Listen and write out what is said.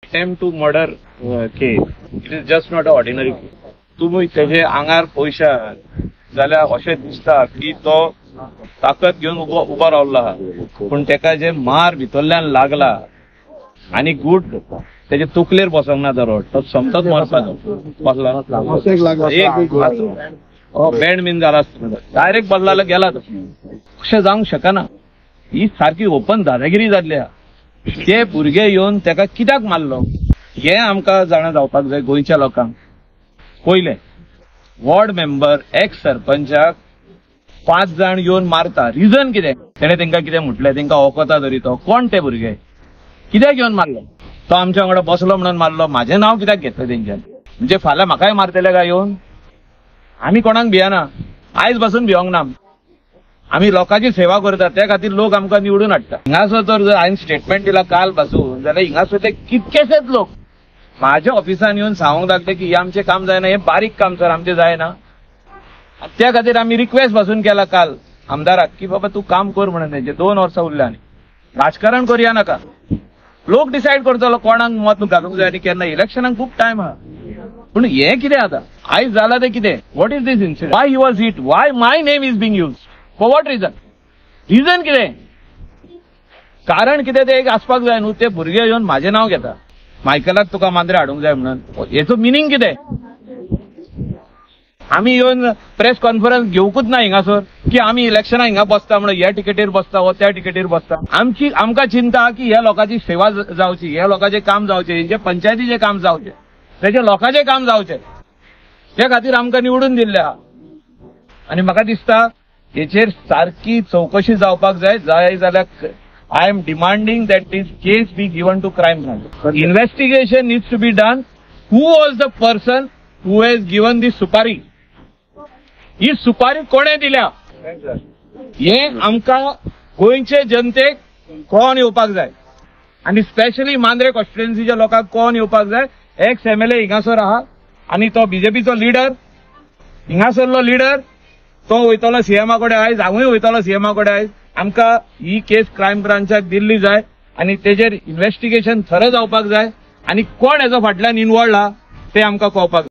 Attempt to murder case, it is just not a ordinary case. तुमी तेजे आंगार पळयशात जाल्यार अशें दिसता की तो ताकद घेवन उबो रावला, पूण तेका जे मार भितरल्यान लागला आनी गूट तेजे तकलेर बसोंक ना, तो तो समतोच मरपाचो बसला, एक बँड बीन जाला आसतलो, डायरेक्ट बसला जाल्यार गेला तो. अशें जावंक शकना. ही सारकी ओपन दादागिरी जाल्ली आहा. ते भुरगे येवन तेका कित्याक मारलो हें आमकां जाणा जावपाक जाय गोंयच्या लोकांक. पयलें, वॉर्ड मेंबर एक्स सरपंचाक 5 जाण येवन मारता, रिजन कितें? तेणें तेंकां कितें म्हटलें? तेंकां वखता तरी तो कोण ते भुरगे कित्याक येवन मारलो? तो आमच्या वांगडा बसलो म्हणून मारलो. म्हाजें नांव कित्याक घेतलें तेंच्यान? म्हणजे फाल्यां म्हाकाय मारतले काय येवन? आमी कोणाक भियना, आयज पासून भिवंक ना. आमी लोकांची सेवा करता, त्या खातीर लोक आमकां निवडून हाडटा. हिंगासर तर जर हांवें स्टेटमेंट दिला काल पासून जाल्यार हिंगासर ते कितकेशेच लोक म्हाज्या ऑफिसान येवन सांगूंक लागले की हें आमचें काम जायना, हें बारीक काम सर आमचें जायना. त्या खातीर आमी रिक्वेस्ट पासून केला काल आमदाराक की बाबा तूं काम कर म्हणून. तेंचे 2 वर्सां उरल्या आनी राजकारण करुया नाका. लोक डिसायड करतलो कोणाक मत घालूंक जाय आनी केन्ना. इलेक्शनाक खूब टायम आहा, पूण हें कितें आतां आयज जालां तें कितें? What is this incident? Why he was hit? Why my name is being use? For what reason? Reason कितें, कारण कितें तें एक आसपाक जाय न्हू. ते भुरगे येवन म्हाजें नांव घेता, मायकलाक तुका मांद्रे हाडूंक जाय म्हणून. हेचो मिनींग कितें? आमी येवन प्रेस कॉन्फरन्स घेवंकूच ना हिंगासर की आमी इलेक्शनाक हिंगा बसता म्हणून, ह्या टिकेटीर बसता वो त्या टिकेटीर बसता. आमची आमकां चिंता की ह्या लोकांची सेवा जावची, ह्या लोकांचें काम जावचें, हेंचे पंचायतीचें काम जावचें, तेजे लोकांचें काम जावचें, त्या खातीर आमकां निवडून दिल्लें आहा. आनी म्हाका दिसता हेचेर सारकी चवकशी जावपाक जाय. जाय जाल्यार I am demanding that this case be given to crime branch. Investigation needs to be done. Who was the person who has given this supari? ही सुपारी कोणें दिल्या हें आमकां गोंयचे जनतेक कळोन येवपाक जाय. आनी स्पेशली मांद्रे कॉन्स्टिट्युएन्सीच्या लोकांक कळोन येवपाक जाय. एक्स एमएलए हिंगासर आहा आनी तो बीजेपीचो लिडर, हिंगासरलो लिडर तो वयतलो सीएमा कडेन आयज, हांवूय वयतलो सीएमा कडेन आयज. आमकां ही केस क्रायम ब्रांचाक दिल्ली जाय आनी तेजेर इन्व्हेस्टिगेशन थरो जावपाक जाय आनी कोण हेजो फाटल्यान इनवॉल्ड आहा तें आमकां कळपाक जाय.